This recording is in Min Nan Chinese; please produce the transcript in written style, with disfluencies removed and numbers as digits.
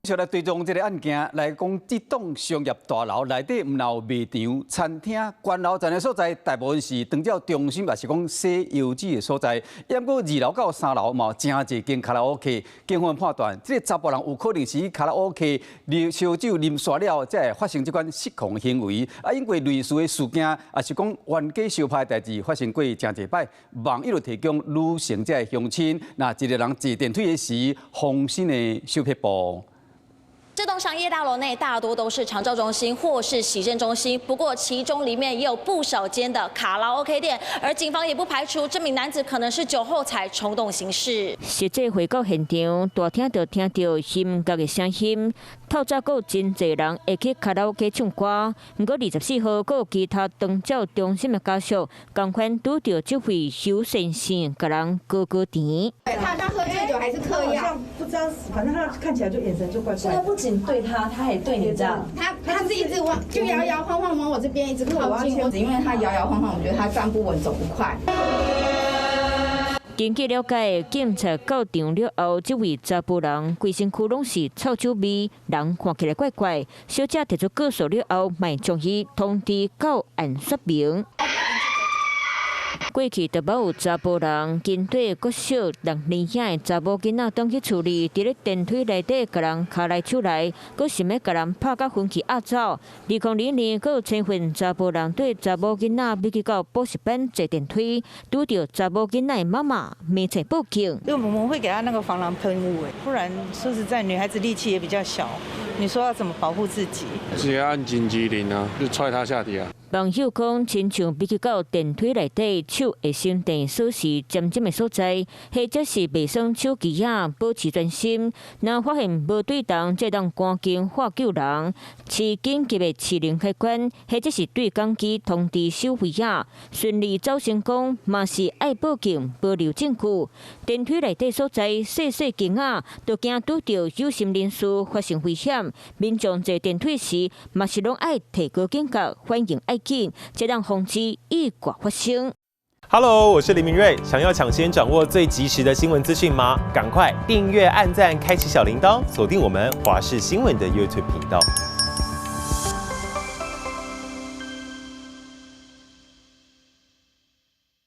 繼續來追蹤這个案件，來講，這棟商業大樓內底毋但有賣場、餐廳、關樓層的所在，大部分是長照中心，抑是講洗腰子的所在。毋過二樓到三樓嘛有誠濟間卡拉 OK。警方判斷，這个查埔人有可能是卡拉 OK 啉燒酒啉煞了，才會發生這款失控行為。啊，因為類似的事件，抑是講冤家相拍的代誌發生過誠濟擺。網友就提供女性這个鄉親，若一个人坐電梯的時，防身的小撇步。這棟商業大樓內大多都是長照中心或是洗腎中心，不過其中裡面也有不少間的卡拉 OK 店，而警方也不排除這名男子可能是酒後才衝動行事。實際回到現場，大廳就聽著音樂的聲音。透早閣有真濟人會去卡拉 OK 唱歌，毋過24號閣有其他長照中心的家屬，仝款拄著這位邱先生，共人高高甜。他他喝醉酒還是嗑藥？不知道，反正他看起來就眼神就怪怪。他不僅對他，他還對你這樣。他是一直往就搖搖晃晃往我這邊一直靠近，因為他搖搖晃晃，我覺得他站不穩，走不快。根據了解，警察到場了後，這位查埔人規身軀攏是臭酒味，人看起來怪怪。小姐提出告訴了後，嘛將伊通知到案說明。過去就捌有查埔人針對國小六年遐的查某囡仔轉去厝裡，佇咧電梯內底共人跤來手來，閣想欲共人拍甲昏去押走。2002年，閣有千份查埔人綴查某囡仔欲去到補習班坐電梯，拄著查某囡仔的媽媽，明確報警。因為我們會給他那個防狼噴霧，不然說實在，女孩子力氣也比較小，你說要怎麼保護自己？直接按緊急鈴啊，就踹他下體啊。網友講，親像欲去到電梯內底，手會先電鎖匙針針的所在，或者是袂耍手機仔，保持專心。若發現無對動，才當趕緊喊救人，飼緊急的飼靈開關，或者是對講機通知守衛仔，順利走成功，嘛是愛報警保留證據。電梯內底所在細細間仔，都驚拄著有心人士發生危險。民眾坐電梯時，嘛是攏愛提高警覺，反應愛緊，才能防止意外發生。 Hello，我是林明瑞，想要搶先掌握最及時的新聞資訊嗎？趕快訂閱、按讚、開啟小鈴鐺，鎖定我們華視新聞的 YouTube 頻道。